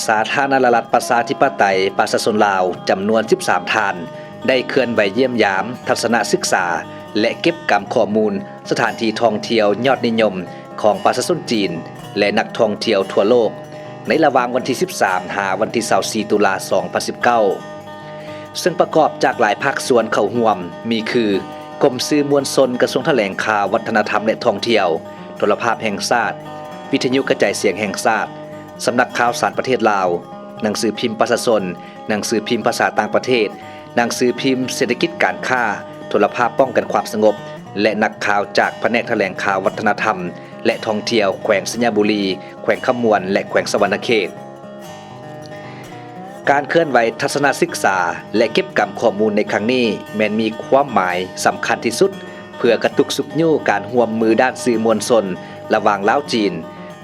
ສາທາລະນະລັດ ປະຊາທິປະໄຕ ປະຊາຊົນລາວ ຈຳນວນສິບສາມທ່ານ ໄດ້ເຄື່ອນໄຫວຢ້ຽມຢາມ, ທັດສະນະສຶກສາ ແລະ ເກັບກຳຂໍ້ມູນສະຖານທີ່ທ່ອງທ່ຽວຍອດນິຍົມຂອງປະຊາຊົນຈີນ ແລະ ນັກທ່ອງທ່ຽວທົ່ວໂລກ ໃນລະຫວ່າງວັນທີສິບສາມ ຫາວັນທີຊາວສີ່ ຕຸລາ ສອງພັນສິບເກົ້າ ເຊິ່ງປະກອບຈາກຫຼາຍພາກສ່ວນເຂົ້າຮ່ວມ ມີຄື ກົມສື່ມວນຊົນ ກະຊວງຖະແຫຼງຂ່າວ ວັດທະນະທຳ ແລະ ທ່ອງທ່ຽວ, ໂທລະພາບແຫ່ງຊາດ, ວິທະຍຸກະຈາຍສຽງແຫ່ງຊາດ, ສຳນັກຂ່າວສານປະເທດລາວ, ໜັງສືພິມປະຊາຊົນ, ໜັງສືພິມພາສາຕ່າງປະເທດ, ໜັງສືພິມເສດຖະກິດການຄ້າ, ໂທລະພາບປ້ອງກັນຄວາມສະຫງົບ ແລະ ນັກຂ່າວຈາກພະແນກຖະແຫຼງຂ່າວ ວັດທະນະທຳ ແລະ ທ່ອງທ່ຽວ ແຂວງໄຊຍະບູລີ, ແຂວງຄຳມ່ວນ ແລະ ແຂວງສະຫວັນນະເຂດ. ການເຄື່ອນໄຫວທັດສະນະສຶກສາ ແລະ ເກັບກຳຂໍ້ມູນໃນຄັ້ງນີ້ ແມ່ນມີຄວາມໝາຍສຳຄັນທີ່ສຸດ ເພື່ອກະຕຸກຊຸກຍູ້ການຮ່ວມມືດ້ານສື່ມວນຊົນລະຫວ່າງລາວ-ຈີນ,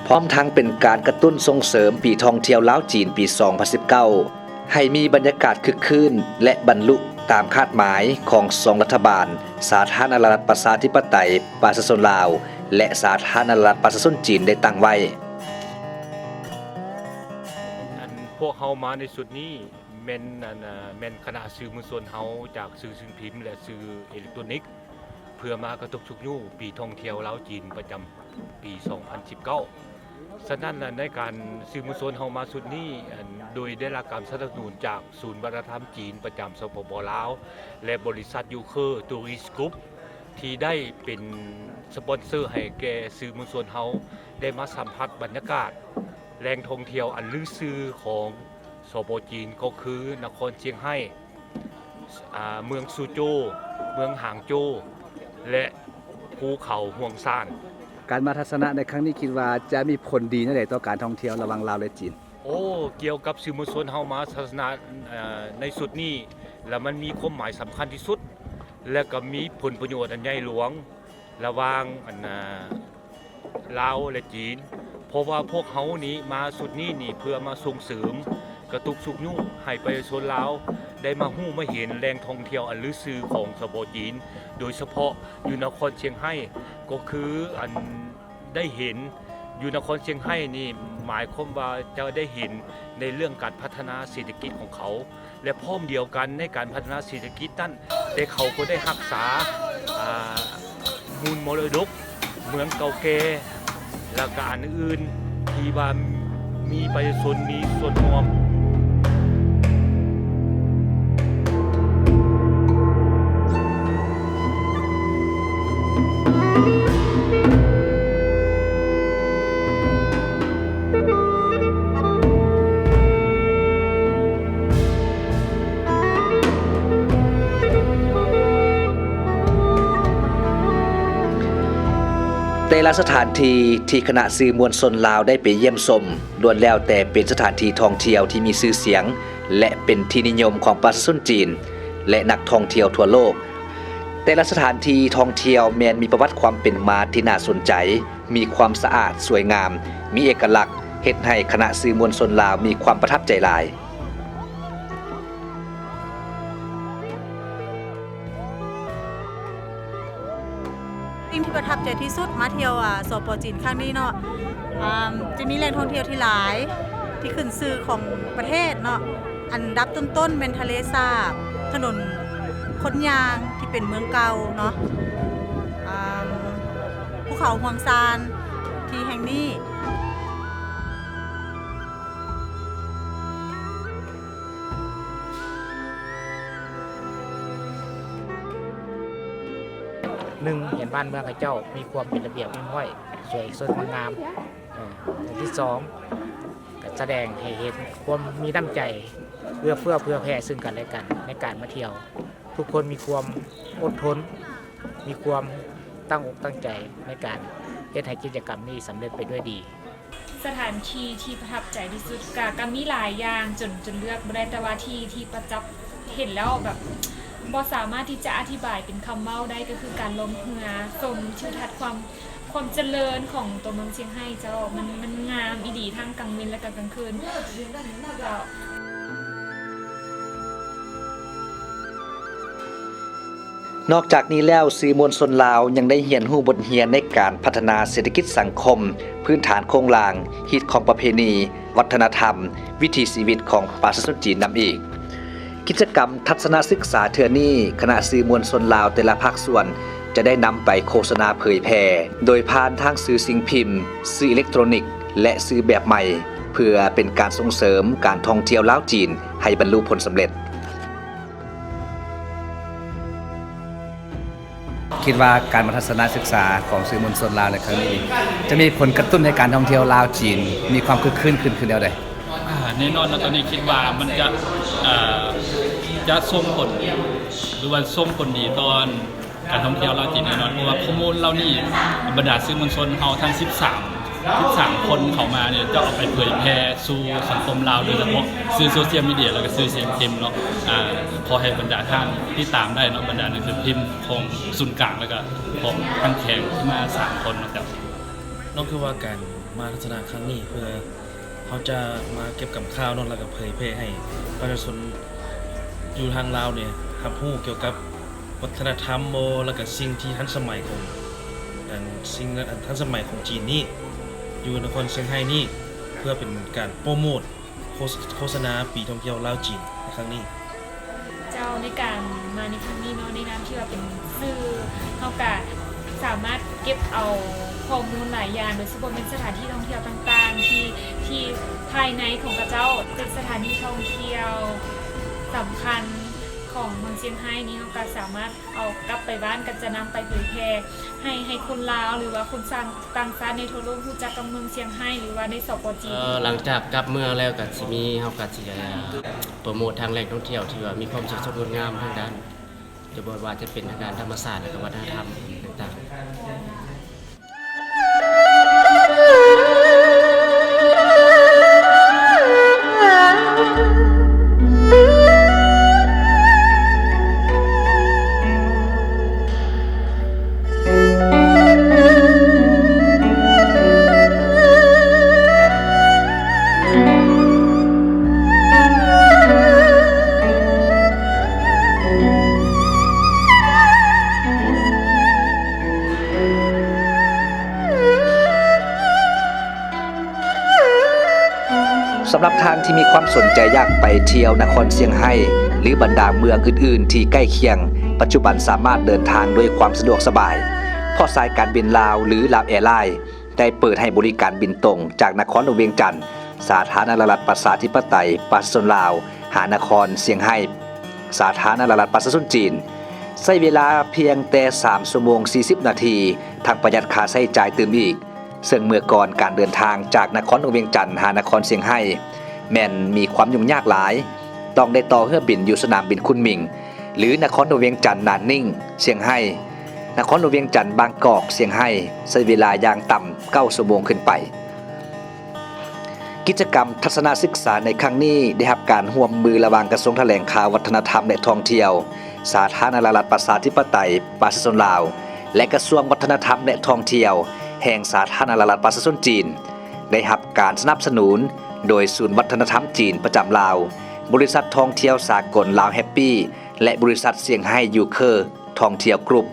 ພ້ອມທັງເປັນການກະຕຸ້ນສົ່ງເສີມປີທ່ອງທ່ຽວລາວ-ຈີນປີສອງພັນສິບເກົ້າ ໃຫ້ມີບັນຍາກາດຄຶກຄື້ນ ແລະ ບັນລຸຕາມຄາດໝາຍຂອງສອງລັດຖະບານ ສາທາລະນະລັດ ປະຊາທິປະໄຕ ປະຊາຊົນລາວ ແລະ ສາທາລະນະລັດ ປະຊາຊົນຈີນ ໄດ້ຕັ້ງໄວ້. ອັນພວກເຮົາມາໃນຊຸດນີ້ແມ່ນ ອັນ ແມ່ນຄະນະສື່ມວນຊົນເຮົາຈາກສື່ສິ່ງພິມ ແລະ ສື່ເອເລັກໂຕຣນິກ ເພື່ອມາກະຕຸກຊຸກຍູ້ປີທ່ອງທ່ຽວລາວ-ຈີນປະຈຳປີສອງພັນສິບເກົ້າ. ສະນັ້ນລະ ໃນການສື່ມວນຊົນເຮົາມາຊຸດນີ້ ອັນ ໂດຍໄດ້ຮັບການສະໜັບສະໜູນຈາກສູນວັດທະນະທຳຈີນປະຈຳ ສປປ ລາວ ແລະ ບໍລິສັດ ຢູເຄີ ຕູຣິສ ກຣຸບ ທີ່ໄດ້ເປັນສະປອນເຊີໃຫ້ແກ່ສື່ມວນຊົນເຮົາໄດ້ມາສຳຜັດບັນຍາກາດແຫຼ່ງທ່ອງທ່ຽວອັນລືຊື່ຂອງ ສປ ຈີນ ກໍຄືນະຄອນຊຽງໄຮ້, ອາ ເມືອງຊູໂຈ, ເມືອງຫາງໂຈ ແລະ ພູເຂົາຮວງຊານ. ການມາທັດສະນະໃນຄັ້ງນີ້ ຄິດວ່າຈະມີຜົນດີແນວໃດຕໍ່ການທ່ອງທ່ຽວລະຫວ່າງລາວ ແລະ ຈີນ? ໂອ້ ກ່ຽວກັບສື່ມວນຊົນເຮົາມາທັດສະນະ ເອີ ໃນຊຸດນີ້ ລະມັນມີຄວາມໝາຍສຳຄັນທີ່ສຸດ ແລະ ກໍມີຜົນປະໂຫຍດອັນໃຫຍ່ຫຼວງ ລະຫວ່າງ ອັນ ລາວ ແລະ ຈີນ ເພາະວ່າພວກເຮົານີ້ມາຊຸດນີ້ນີ້ ເພື່ອມາສົ່ງເສີມກະຕຸກຊຸກຍູ້ໃຫ້ປະຊາຊົນລາວໄດ້ມາຮູ້ມາເຫັນແຫຼ່ງທ່ອງທ່ຽວອັນລືຊື່ຂອງ ສປ ຈີນ ໂດຍສະເພາະຢູ່ນະຄອນຊຽງໄຮ້ ກໍຄື ອັນ ໄດ້ເຫັນຢູ່ນະຄອນຊຽງໄຮ້ນີ້ ໝາຍຄວາມວ່າຈະໄດ້ເຫັນໃນເລື່ອງການພັດທະນາເສດຖະກິດຂອງເຂົາ ແລະ ພ້ອມດຽວກັນໃນການພັດທະນາເສດຖະກິດນັ້ນ ແຕ່ເຂົາກໍໄດ້ຮັກສາ ອາ ມູນມໍລະດົກເມືອງເກົ່າແກ່ ແລ້ວກະອັນອື່ນທີ່ວ່າມີປະຊາຊົນມີສ່ວນຮ່ວມ. ແຕ່ລະສະຖານທີ່ທີ່ຄະນະສື່ມວນຊົນລາວໄດ້ໄປຢ້ຽມຊົມ ລ້ວນແລ້ວແຕ່ເປັນສະຖານທີ່ທ່ອງທ່ຽວທີ່ມີຊື່ສຽງ ແລະ ເປັນທີ່ນິຍົມຂອງປະຊາຊົນຈີນ ແລະ ນັກທ່ອງທ່ຽວທົ່ວໂລກ. ແຕ່ລະສະຖານທີ່ທ່ອງທ່ຽວແມ່ນມີປະຫວັດຄວາມເປັນມາທີ່ໜ້າສົນໃຈ, ມີຄວາມສະອາດ, ສວຍງາມ, ມີເອກະລັກ, ເຮັດໃຫ້ຄະນະສື່ມວນຊົນລາວມີຄວາມປະທັບໃຈຫຼາຍ. ສິ່ງທີ່ປະທັບໃຈທີ່ສຸດມາທ່ຽວ ອາ ສປ ຈີນຄັ້ງນີ້ເນາະ ອາ ຈະມີແຫຼ່ງທ່ອງທ່ຽວທີ່ຫຼາຍ ທີ່ຂຶ້ນຊື່ຂອງປະເທດເນາະ ອັນດັບຕົ້ນໆແມ່ນທະເລສາບ, ຖະໜົນຄົນຍ່າງທີ່ເປັນເມືອງເກົ່າເນາະ ອາ ພູເຂົາຮວງຊານທີ່ແຫ່ງນີ້. ໜຶ່ງ ເຫັນບ້ານເມືອງເຂົາເຈົ້າມີຄວາມເປັນລະບຽບຮຽບຮ້ອຍ ສວຍສົດງົດງາມ. ເອີ ອັນທີສອງ ກໍສະແດງໃຫ້ເຫັນຄວາມມີນ້ຳໃຈ ເອື້ອເຟື້ອເຜື່ອແຜ່ເຊິ່ງກັນແລະກັນໃນການມາທ່ຽວ. ທຸກຄົນມີຄວາມອົດທົນ, ມີຄວາມຕັ້ງອົກຕັ້ງໃຈໃນການເຮັດໃຫ້ກິດຈະກຳນີ້ສຳເລັດໄປດ້ວຍດີ. ສະຖານທີ່ທີ່ປະທັບໃຈທີ່ສຸດກະ ກະມີຫຼາຍຢ່າງຈົນ ຈົນເລືອກບໍ່ໄດ້, ແຕ່ວ່າທີ່ ທີ່ປະຈັບເຫັນແລ້ວແບບບໍ່ສາມາດທີ່ຈະອະທິບາຍເປັນຄຳເວົ້າໄດ້ ກໍຄືການລ່ອງເຮືອຊົມທິວທັດຄວາມ ຄວາມຈະເລີນຂອງຕົວເມືອງຊຽງໄຮ້ເຈົ້າ. ມັນ ມັນງາມອີ່ຫຼີທັງກາງເວັນ ແລະ ກະກາງຄືນເຈົ້າ. ນອກຈາກນີ້ແລ້ວ, ສື່ມວນຊົນລາວຍັງໄດ້ຮຽນຮູ້ບົດຮຽນໃນການພັດທະນາເສດຖະກິດສັງຄົມ, ພື້ນຖານໂຄງລ່າງ, ຮີດຄອງປະເພນີ, ວັດທະນະທຳ, ວິຖີຊີວິດຂອງປະຊາຊົນຈີນນຳອີກ. ກິດຈະກຳທັດສະນະສຶກສາເທື່ອນີ້, ຄະນະສື່ມວນຊົນລາວແຕ່ລະພາກສ່ວນຈະໄດ້ນຳໄປໂຄສະນາເຜີຍແຜ່ ໂດຍຜ່ານທາງສື່ສິ່ງພິມ, ສື່ອີເລັກໂຕຣນິກ ແລະ ສື່ແບບໃໝ່ ເພື່ອເປັນການສົ່ງເສີມການທ່ອງທ່ຽວລາວ-ຈີນໃຫ້ບັນລຸຜົນສຳເລັດ. ຄິດວ່າການມາທັດສະນະສຶກສາຂອງສື່ມວນຊົນລາວໃນຄັ້ງນີ້ ຈະມີຜົນກະຕຸ້ນໃຫ້ການທ່ອງທ່ຽວລາວ-ຈີນມີຄວາມຄຶກຄື້ນຂຶ້ນ ຄືແນວໃດ? ອ່າ ແນ່ນອນເນາະ ຕອນນີ້ຄິດວ່າມັນຈະ ເອີ ຈະສົ່ງຜົນ ຫຼືວ່າສົ່ງຜົນດີຕໍ່ການທ່ອງທ່ຽວລາວ-ຈີນແນ່ນອນ ເພາະວ່າຂໍ້ມູນເຫຼົ່ານີ້ ບັນດາສື່ມວນຊົນເຮົາທັງສິບສາມ ສິບສາມຄົນເຂົ້າມານີ້ ຈະເອົາໄປເຜີຍແຜ່ສູ່ສັງຄົມລາວ ໂດຍສະເພາະສື່ໂຊຊຽວມີເດຍ ແລ້ວກໍສື່ສິ່ງພິມເນາະ. ອ່າ ຂໍໃຫ້ບັນດາທ່ານຕິດຕາມໄດ້ເນາະ ບັນດາໜັງສືພິມຂອງສູນກາງ ແລ້ວກໍຂອງທາງແຂວງທີ່ມາສາມຄົນເນາະ. ເຈົ້າ ນ້ອງຄິດວ່າການມາທັດສະນະຄັ້ງນີ້ ເພື່ອເຮົາຈະມາເກັບກຳຂ່າວເນາະ ແລ້ວກໍເຜີຍແຜ່ໃຫ້ປະຊາຊົນຢູ່ທາງລາວນີ້ຮັບຮູ້ກ່ຽວກັບ ວັດທະນະທຳບໍ ແລ້ວກະສິ່ງທີ່ທັນສະໄໝຂອງ ອັນ ສິ່ງ ອັນ ທັນສະໄໝຂອງຈີນນີ້ ຢູ່ນະຄອນຊຽງໄຮ້ນີ້ ເພື່ອເປັນການໂປຣໂມດໂຄ ໂຄສະນາປີທ່ອງທ່ຽວລາວ-ຈີນໃນຄັ້ງນີ້. ເຈົ້າ ໃນການມາໃນຄັ້ງນີ້ເນາະ ໃນນາມທີ່ວ່າເປັນສື່ ເຮົາກະສາມາດເກັບເອົາຂໍ້ມູນຫຼາຍຢ່າງ ໂດຍສະເພາະແມ່ນສະຖານທີ່ທ່ອງທ່ຽວຕ່າງໆ ທີ່ ທີ່ພາຍໃນຂອງເຂົາເຈົ້າ ເປັນສະຖານທີ່ທ່ອງທ່ຽວສຳຄັນ ຂອງເມືອງຊຽງໄຮ້ນີ້ ເຮົາກໍສາມາດເອົາກັບໄປບ້ານ ກໍຈະນຳໄປເຜີຍແຜ່ໃຫ້ ໃຫ້ຄົນລາວ ຫຼືວ່າຄົນຕ່າງ ຕ່າງຊາດໃນທົ່ວໂລກຮູ້ຈັກກັບເມືອງຊຽງໄຮ້ ຫຼືວ່າໃນ ສປ ຈີນ. ເອີ ຫຼັງຈາກກັບເມືອງແລ້ວກໍຊິມີ ເຮົາກໍຊິ ເອີ ໂປຣໂມດທາງແຫຼ່ງທ່ອງທ່ຽວທີ່ວ່າມີຄວາມສົວຍສົດງົດງາມທາງດ້ານ ບໍ່ວ່າຈະເປັນທາງດ້ານທຳມະຊາດ ແລະ ກໍວັດທະນະທຳຕ່າງໆ. ສຳລັບທ່ານທີ່ມີຄວາມສົນໃຈຢາກໄປທ່ຽວນະຄອນຊຽງໄຮ້ ຫຼື ບັນດາເມືອງອື່ນໆທີ່ໃກ້ຄຽງ, ປັດຈຸບັນສາມາດເດີນທາງດ້ວຍຄວາມສະດວກສະບາຍ, ເພາະສາຍການບິນລາວ ຫຼື ລາວແອລາຍ ໄດ້ເປີດໃຫ້ບໍລິການບິນຕົງຈາກນະຄອນຫຼວງວຽງຈັນ, ສາທາລະນະລັດປະຊາທິປະໄຕປະຊາຊົນລາວ ຫານະຄອນຊຽງໄຮ້, ສາທາລະນະລັດປະຊາຊົນຈີນ, ໃຊ້ເວລາພຽງແຕ່ສາມຊົ່ວໂມງສີ່ສິບນາທີ, ທັງປະຢັດຄ່າໃຊ້ຈ່າຍຕື່ມອີກ. ເຊິ່ງເມື່ອກ່ອນການເດີນທາງຈາກນະຄອນຫຼວງວຽງຈັນຫານະຄອນຊຽງໄຮ້ ແມ່ນມີຄວາມຫຍຸ້ງຍາກຫຼາຍ, ຕ້ອງໄດ້ຕໍ່ເຮືອບິນຢູ່ສະໜາມບິນຄຸນໝິງ ຫຼື ນະຄອນຫຼວງວຽງຈັນ ນານນິງ ຊຽງໄຮ້, ນະຄອນຫຼວງວຽງຈັນ ບາງກອກ ຊຽງໄຮ້ ໃຊ້ເວລາຢ່າງຕ່ຳເກົ້າຊົ່ວໂມງຂຶ້ນໄປ. ກິດຈະກຳທັດສະນະສຶກສາໃນຄັ້ງນີ້ ໄດ້ຮັບການຮ່ວມມືລະຫວ່າງກະຊວງຖະແຫຼງຂ່າວ, ວັດທະນະທຳ ແລະ ທ່ອງທ່ຽວ ສາທາລະນະລັດປະຊາທິປະໄຕປະຊາຊົນລາວ ແລະ ກະຊວງວັດທະນະທຳ ແລະ ທ່ອງທ່ຽວ ແຫ່ງສາທາລະນະລັດປະຊາຊົນຈີນ, ໄດ້ຮັບການສະໜັບສະໜູນໂດຍສູນວັດທະນະທຳຈີນປະຈຳລາວ, ບໍລິສັດທ່ອງທ່ຽວສາກົນລາວແຮັບປີ ແລະ ບໍລິສັດຊຽງໄຮ້ຢູເຄີທ່ອງທ່ຽວກຣຸບ.